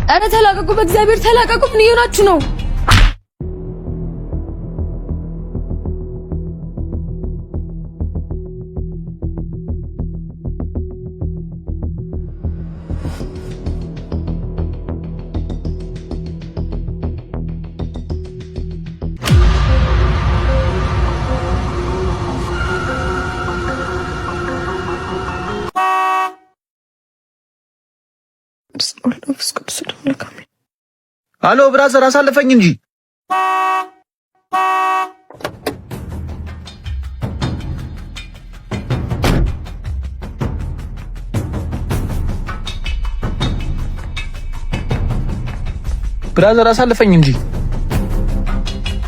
ኧረ ተላቀቁ! በእግዚአብሔር ተላቀቁ! ምን እየሆናችሁ ነው? መንፈስ ቅዱስ አምላክ አሜን። አሎ brother፣ አሳልፈኝ እንጂ። Brother አሳልፈኝ እንጂ።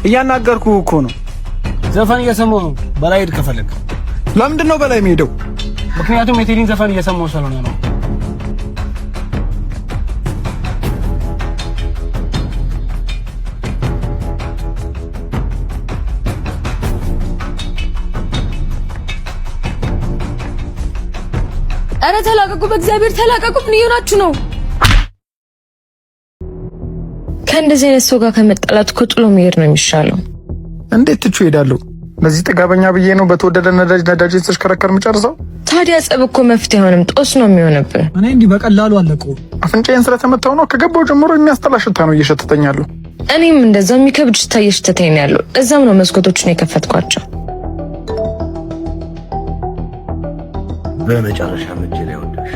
እያናገርኩ እኮ ነው። ዘፈን እየሰማሁ ነው። በላይ ሂድ ከፈለግ። ለምንድን ነው በላይ የሚሄደው? ምክንያቱም የቴዲን ዘፈን እየሰማሁ ስለሆነ ነው። ኧረ ተላቀቁ! በእግዚአብሔር ተላቀቁ! ምን እየሆናችሁ ነው? ከእንደዚህ አይነት ሰው ጋር ከመጣላት እኮ ጥሎ መሄድ ነው የሚሻለው። እንዴት ትቼው እሄዳለሁ? ለዚህ ጥጋበኛ ብዬ ነው በተወደደ ነዳጅ ነዳጅን ስሽከረከር የምጨርሰው። ታዲያ ጸብ እኮ መፍትሄ አይሆንም፣ ጦስ ነው የሚሆንብህ። እኔ እንዲህ በቀላሉ አለቀው። አፍንጫዬን ስለተመታው ነው። ከገባው ጀምሮ የሚያስጠላ ሽታ ነው እየሸተተኛለሁ። እኔም እንደዛው የሚከብድ ሽታ እየሸተተኝ ነው ያለው። እዛም ነው መስኮቶችን የከፈትኳቸው። በመጨረሻ እጄ ላይ ወደቅሽ።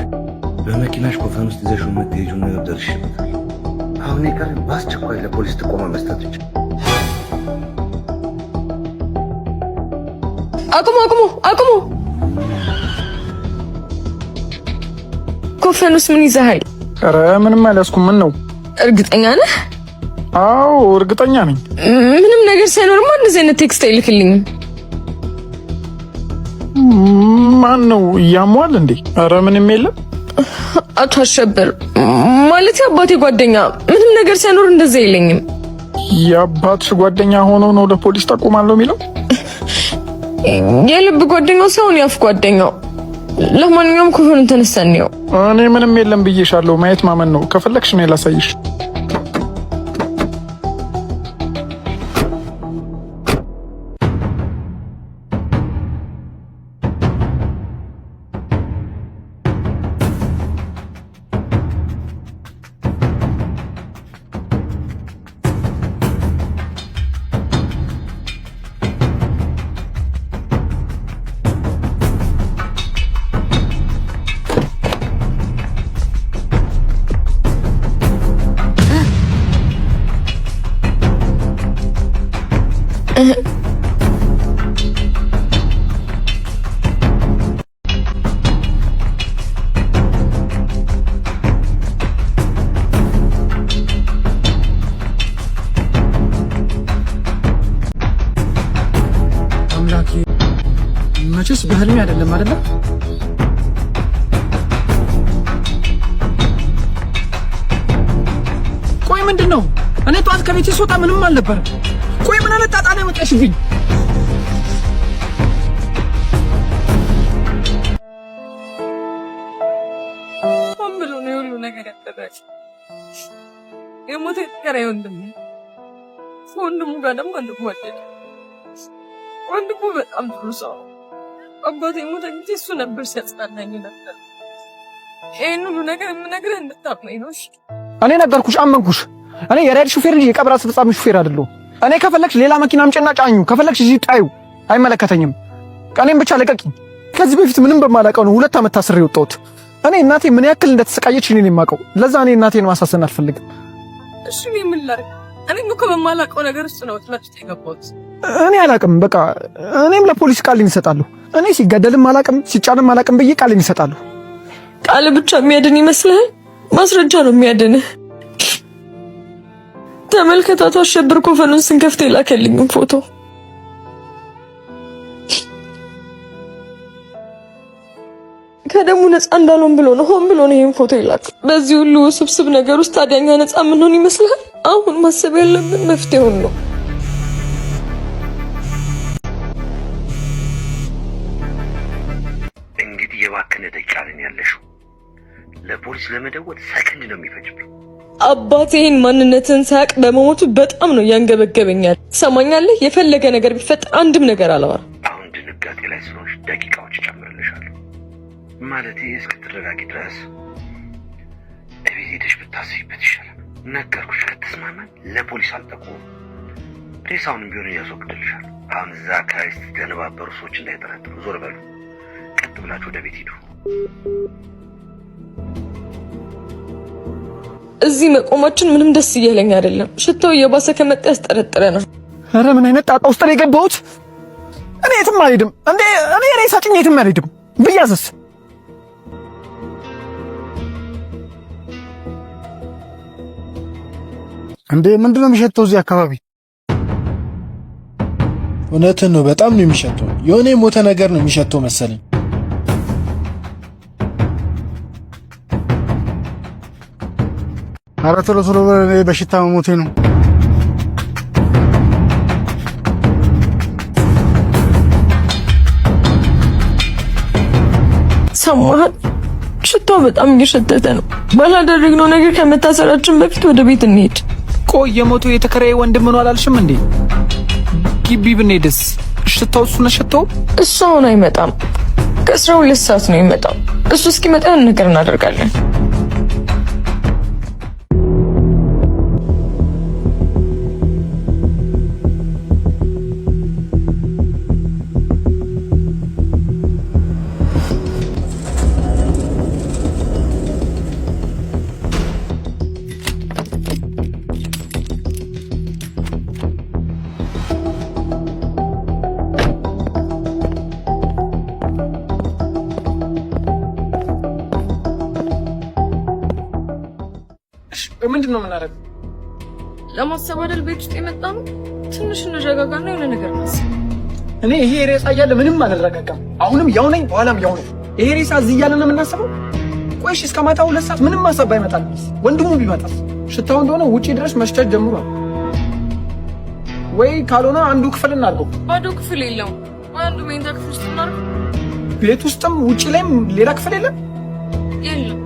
በመኪናሽ ኮፈን ውስጥ ይዘሽው የምትሄጂውን ነገር ደርሼበታል። አሁን የቀረኝ በአስቸኳይ ለፖሊስ ጥቆማ መስጠት ብቻ። አቁሙ! አቁሙ! አቁሙ! ኮፈን ውስጥ ምን ይዘሃል? ኧረ ምንም አልያዝኩም። ምን ነው? እርግጠኛ ነህ? አዎ እርግጠኛ ነኝ። ምንም ነገር ሳይኖርማ እንደዚህ አይነት text አይልክልኝም። ማን ነው ያሟል እንዴ? ኧረ ምንም የለም። አቶ አሸብር ማለት የአባቴ ጓደኛ ምንም ነገር ሳይኖር እንደዚህ አይለኝም። የአባትሽ ጓደኛ ሆኖ ነው ለፖሊስ ጠቁማለሁ የሚለው? የልብ ጓደኛው ሳይሆን ያፍ ጓደኛው። ለማንኛውም ኮፈኑን ተነሳን ነው። እኔ ምንም የለም ብዬሻለሁ። ማየት ማመን ነው። ከፈለግሽ ነው ላሳይሽ። አምላኬ፣ መቼስ በህልሜ አይደለም አይደለም? ቆይ ምንድን ነው? እኔ ጠዋት ከቤቴ ስወጣ ምንም አልነበረም። ቆይ ምን አይነት ጣጣ ነው ያመጣሽብኝ? ሆን ብሎ ነው የሁሉ ነገር ያደረገው። የሞተ የተከራይ ወንድሜ ከወንድሙ ጋር ደግሞ አንዋደድ። ወንድሙ በጣም ጥሩ ሰው ነው። አባቴ የሞተ ጊዜ እሱ ነበር ሲያጽናናኝ ነበር። ይህን ሁሉ ነገር የምነግርህ እንድታምነኝ ነው። እሺ? እኔ ነገርኩሽ፣ አመንኩሽ። እኔ የራይድ ሹፌር እንጂ የቀብር አስፈጻሚ ሹፌር አይደለሁም። እኔ ከፈለግሽ ሌላ መኪና አምጪና ጫኙ፣ ከፈለግሽ እዚህ ጣዩ፣ አይመለከተኝም። እኔም ብቻ ልቀቂኝ። ከዚህ በፊት ምንም በማላውቀው ነው 2 ዓመት ታስሬ የወጣሁት። እኔ እናቴ ምን ያክል እንደተሰቃየች እኔ ነኝ የማውቀው። ለዛ እኔ እናቴን ማሳዘን አልፈልግም። እሺ እኔ ምን ላድርግ? እኔም እኮ በማላውቀው ነገር ውስጥ ነው ወጥመድ ውስጥ የገባሁት። እኔ አላውቅም። በቃ እኔም ለፖሊስ ቃሌን እሰጣለሁ። እኔ ሲገደልም አላውቅም ሲጫንም አላውቅም ብዬ ቃሌን እሰጣለሁ። ቃል ብቻ የሚያድን ይመስልሃል? ማስረጃ ነው የሚያድንህ። ተመልከት፣ አቶ አሸብር ኮፈኑን ስንከፍት የላከልኝም ፎቶ። ከደሙ ነፃ እንዳልሆን ብሎ ነው፣ ሆን ብሎ ነው ይሄን ፎቶ የላከው። በዚህ ሁሉ ውስብስብ ነገር ውስጥ ታዲያ እኛ ነፃ የምንሆን ይመስልሃል? አሁን ማሰብ ያለብን መፍትሄውን ነው። እንግዲህ የባከነ ደቂቃ ነን ያለሽው። ለፖሊስ ለመደወል ሰከንድ ነው የሚፈጅብኝ። አባቴ ይህን ማንነትን ሳያውቅ በመሞቱ በጣም ነው ያንገበገበኛል። ትሰማኛለህ? የፈለገ ነገር ቢፈጠር አንድም ነገር አላወራም። አሁን ድንጋጤ ላይ ስለሆንሽ ደቂቃዎች እጨምርልሻለሁ። ማለቴ እስክትረጋጊ ድረስ እቤት ሄደሽ ብታስቢበት ይሻላል። ነገርኩሽ፣ ከተስማማን ለፖሊስ አልጠቁምም። ሬሳውንም ቢሆን እያስወግድልሻለሁ። አሁን እዛ አካባቢ ስትደነባበሩ ሰዎች እንዳይጠረጥሩ ዞር በሉ። ቀጥ ብላችሁ ወደ ቤት ሂዱ። እዚህ መቆማችን ምንም ደስ እያለኝ አይደለም። ሽታው እየባሰ ከመጣ ያስጠረጥረናል። ኧረ ምን አይነት ጣጣ ውስጥ ነው የገባሁት? እኔ የትም አልሄድም። እንዴ እኔ ሬሳ ጭኜ የትም አልሄድም ብያዝስ? እንዴ ምንድነው የሚሸተው እዚህ አካባቢ? እውነትን ነው። በጣም ነው የሚሸተው። የሆነ የሞተ ነገር ነው የሚሸተው መሰለኝ። ኧረ ቶሎ ቶሎ በል፣ እኔ በሽታ መሞቴ ነው። ሰማህ? ሽታው በጣም እየሸተተ ነው። ባላደረግነው ነገር ከመታሰራችን በፊት ወደ ቤት እንሄድ። ቆይ የሞተው የተከራየ ወንድም ነው አላልሽም እንዴ? ግቢ ብንሄድስ? ሽታው እሱ ነው ሽታው። እሱ አሁን አይመጣም። ከስራ 2 ሰዓት ነው የሚመጣው። እሱ እስኪመጣ ያን ነገር እናደርጋለን። ምንድን ነው የምናደርገው? ለማሰብ አይደል ቤት ውስጥ የመጣ ነው። ትንሽ እንረጋጋና የሆነ ነገር እናስብ። እኔ ይሄ ሬሳ እያለ ምንም አልረጋጋም። አሁንም ያው ነኝ፣ በኋላም ያው ነኝ። ይሄ ሬሳ እዚህ እያለ ነው የምናስበው? ቆይ እሺ፣ እስከ ማታ 2 ሰዓት ምንም ማሰብ ባይመጣል ወንድሙ ቢመጣስ? ሽታው እንደሆነ ውጪ ድረስ መሽተት ጀምሯል። ወይ ካልሆነ አንዱ ክፍል እናድርገው። ባዶ ክፍል የለውም። አንዱ መኝታ ክፍል ውስጥ እናድርገው። ቤት ውስጥም ውጪ ላይም ሌላ ክፍል የለም። የለም።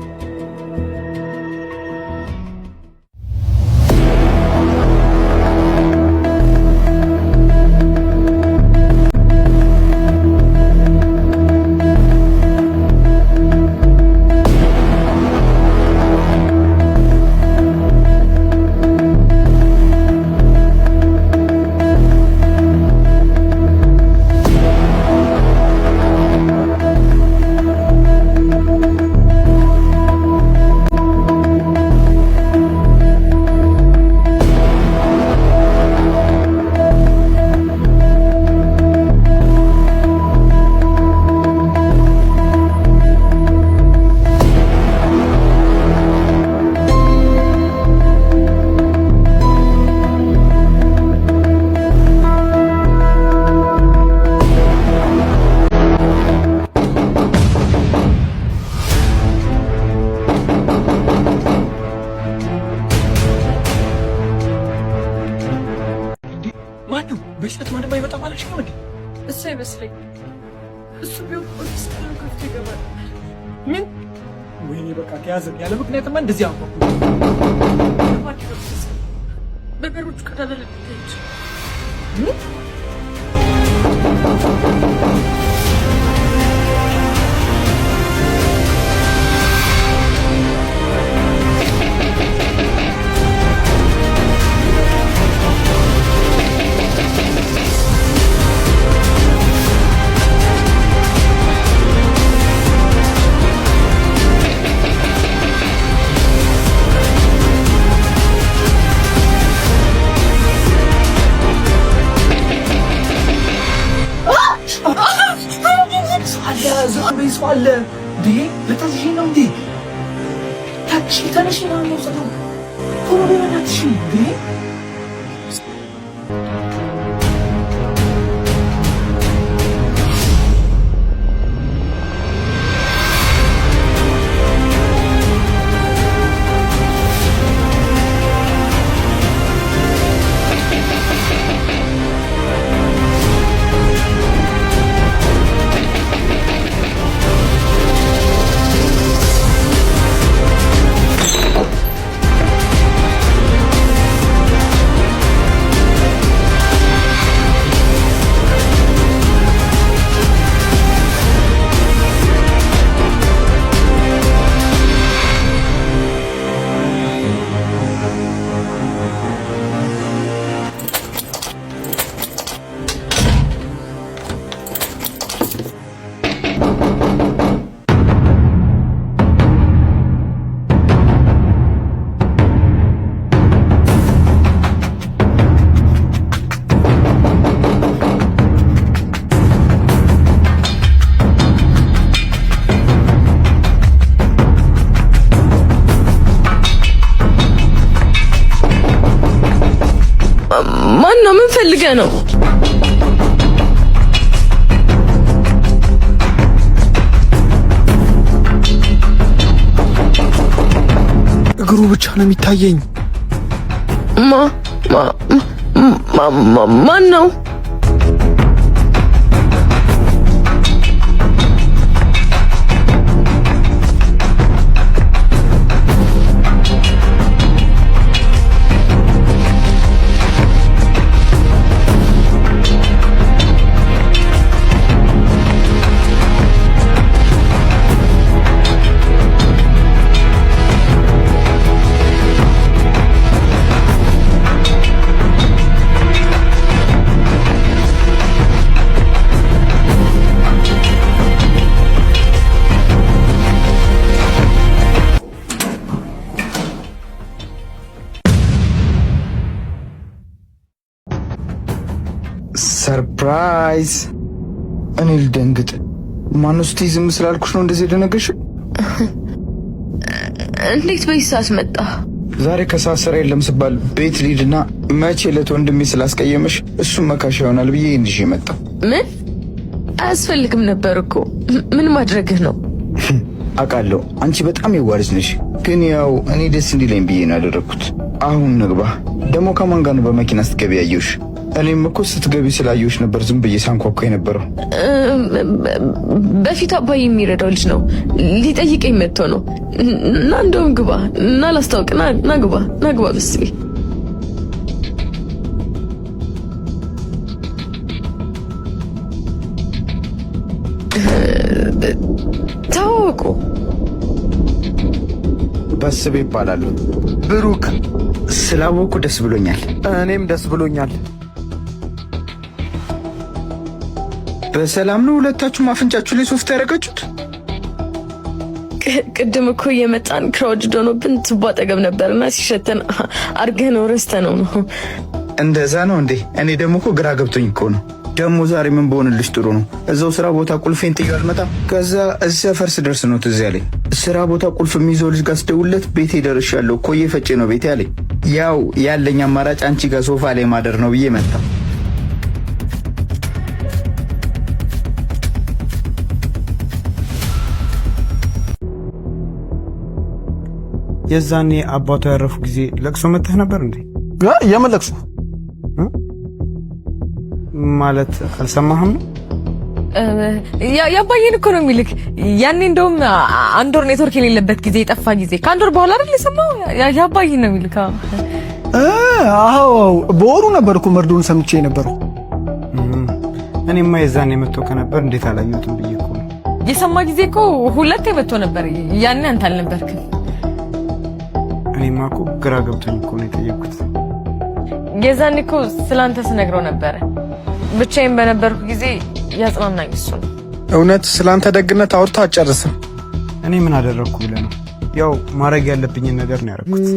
ማነው በሽተት ማንም አይመጣም አለች ነው እንዴ? እሱ አይመስለኝ። እሱ ቢሆን ፖሊስ ከፍቶ ይገባል። ምን? ወይኔ በቃ ተያዘን። ያለ ምክንያትማ እንደዚህ አንኳኩ። በበሮቹ ቀዳዳ ልታይ ይችላል። ምን? ሰው አለ እንዴ? ልታዝዢ ነው እንዴ? ታክሲ ተነሽ ነው የምወስደው። ቶሎ በይ በእናትሽ እንዴ! ማን ነው? ምን ፈልገህ ነው? እግሩ ብቻ ነው የሚታየኝ። ማ ማ ማ ማን ነው? Surprise! እኔ ልደንግጥ። ማነው ስትይ ዝም ስላልኩሽ ነው እንደዚህ የደነገጥሽው? እንዴት በዚህ ሰዓት መጣ? ዛሬ ከሰዓት ስራ የለም ስባል ቤት ልሂድና መቼ ዕለት ወንድሜ ስላስቀየመሽ እሱም መካሻ ይሆናል ብዬ ይህን ይዤ መጣሁ። ምን አያስፈልግም ነበር እኮ። ምን ማድረግህ ነው? አውቃለሁ አንቺ በጣም የዋህ ልጅ ነሽ፣ ግን ያው እኔ ደስ እንዲለኝ ብዬ ነው ያደረግኩት። አሁን ንግባ። ደግሞ ከማን ጋር ነው በመኪና ስትገቢ ያየሁሽ? እኔም እኮ ስትገቢ ስላየሁሽ ነበር ዝም ብዬ ሳንኳኳ የነበረው። በፊት አባዬ የሚረዳው ልጅ ነው፣ ሊጠይቀኝ መጥቶ ነው። እና እንደውም ግባ እና ላስታውቅ። ና ግባ፣ ና ግባ በስቤ። ተዋወቁ። በስቤ ይባላሉ። ብሩክ፣ ስላወኩ ደስ ብሎኛል። እኔም ደስ ብሎኛል። በሰላም ነው ሁለታችሁም አፍንጫችሁ ላይ ሶፍት ያደረጋችሁት? ቅድም እኮ እየመጣን crowd ሆኖብን ቱቦ አጠገብ ነበርና ሲሸተን አድርገህ ነው ረስተህ ነው ነው። እንደዛ ነው እንዴ? እኔ ደግሞ እኮ ግራ ገብቶኝ እኮ ነው። ደግሞ ዛሬ ምን በሆንልሽ ጥሩ ነው? እዛው ስራ ቦታ ቁልፌን ጥዬ አልመጣም። ከዛ እዚህ ሰፈር ስደርስ ነው ትዝ ያለኝ። ስራ ቦታ ቁልፍ የሚይዘው ልጅ ጋር ስደውልለት ቤቴ ደርሻለሁ፣ ኮዬ ፈጬ ነው ቤቴ አለኝ። ያው ያለኝ አማራጭ አንቺ ጋር ሶፋ ላይ ማደር ነው ብዬ መጣሁ። የዛኔ አባቷ ያረፉ ጊዜ ለቅሶ መተህ ነበር እንዴ? የምን ለቅሶ? ማለት አልሰማህም? ያባዬን እኮ ነው የሚልክ። ያኔ እንደውም አንድ ወር ኔትወርክ የሌለበት ጊዜ፣ የጠፋ ጊዜ፣ ከአንድ ወር በኋላ አይደል የሰማው? ያባዬን ነው የሚልክ። አዎ፣ በወሩ ነበር እኮ መርዶን ሰምቼ የነበረው። እኔማ የዛኔ መጥቶ ከነበር እንዴት አላየሁትም ብዬ እኮ ነው። የሰማ ጊዜ እኮ ሁለቴ መጥቶ ነበር። ያኔ አንተ አልነበርክም። እኔማ እኮ ግራ ገብቶኝ እኮ ነው የጠየኩት። የዛኔ እኮ ስላንተ ስነግረው ነበረ። ብቻዬን በነበርኩ ጊዜ ያጽናናኝ እሱ ነው። እውነት ስላንተ ደግነት አውርቶ አትጨርስም። እኔ ምን አደረግኩ ብለህ ነው? ያው ማድረግ ያለብኝን ነገር ነው ያደረኩት።